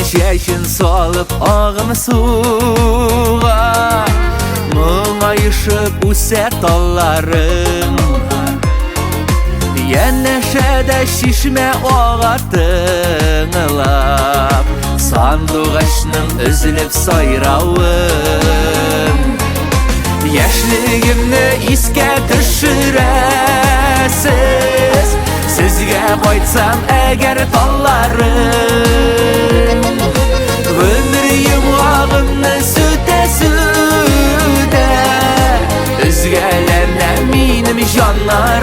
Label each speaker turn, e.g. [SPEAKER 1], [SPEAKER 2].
[SPEAKER 1] Чәчен салып агым суга, Моңайышып үсә талларым. Янәшәдә чишмә ага тыңлап, Сандугачның өзелеп сайравын. Яшьлегемне искә төшерәсез, Сезгә кайтсам әгәр талларым. Гомер йомгагымны сүтә-сүтә, Өзгәләнә минем җаннарым.